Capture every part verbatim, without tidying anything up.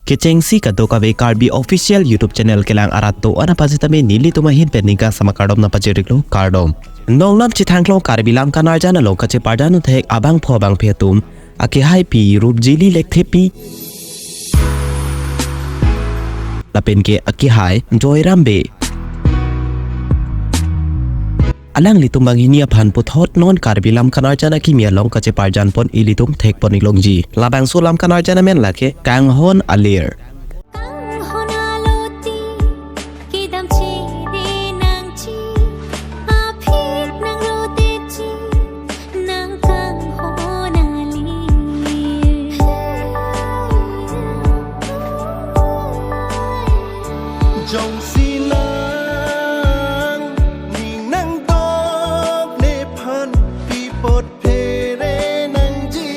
Kechengsi kadokave Karbi Official YouTube Channel kelang arat do-an aphan sitame nelitum ahin pen ningkan sama kardom nangpajir-iklo, kardom. Nongnam chethangklong Karbi Lamkan Arjan along kacheparjan thek abangphu abangphi atum, akehaipi Rupjili Lekthepi lapen ke akehai Joyram Bey. Alanglitum banghini aphan puthot non Karbi Lamkan Arjan akimi along kacheparjan pon ilitum thekpon-ik longji. Labangso Lamkan Arjan amen lake Kanghon Alir. Kanghon aloti kedam chere nangji, aphit nanglotepji, nang kanghon alir. Jongsi nang ning nangdok nephan pi apot phere nangji.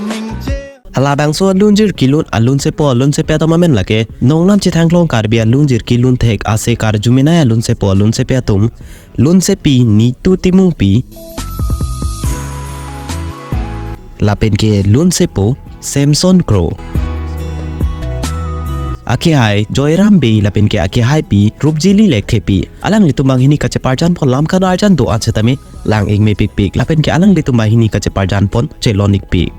Ningje. Halabangso alunjir kelun alunsepo alunsepi atum amen lake Nongnam chethangklong Karbi alunjir kelun thek ase karjumenei alunsepo alunsepi atum, lunsepi Nitu Timungpi lapen ke lunsepo Samson Kro, akehai Joyram Bey lapen ke akehaipi Rupjili Lekthepi. Alanglitum banghini kacheparjan pon Lamkan Arjan do-an sitame lang-ik mepikpik lapen ke alanglitum banghini kacheparjan pon chelon-ikpik.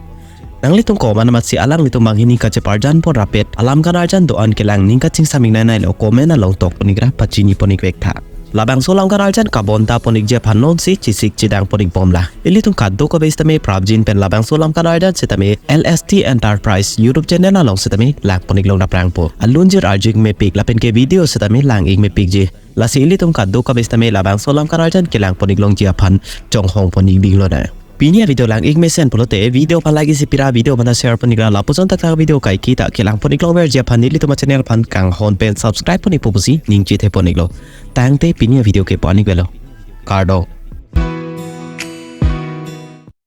Nanglitum komat amatsi alanglitum banghini kacheparjan pon rapet aLamkan Arjan do-an kelang ning kachingsam-ik nainai lo, comment along tokpon-ikra pachinipon-ik vektha. Labangso Lamkan Arjan kabonta pon-ikji aphan nonsi chesik chedang pon-ikbomlang. Ilitum kadokave sitame prapjin pen labangso Lamkan Arjan sitame L S T Enterprise YouTube channel along sitame langpon-ik long naprangpo. Alunjir arju-ik mepik lapen ke video sitame lang-ik mepikji. Lasi ilitum kadokave sitame labangso Lamkan Arjan kelangpon-ik longji aphan chonghongpon-ik ding lonang. Pini avideo lang-ik mesen pulote video aphan like isi pira, video aphan share pon-ikra, lapuson thakthak video kaike ta kelangpon-ik longverji aphan nelitum achannel aphan kanghon pen subscribe pon-ikpo pusi ning chethepon-iklo. Tangte pini avideo ke pu-an-ik avelo. Kardom.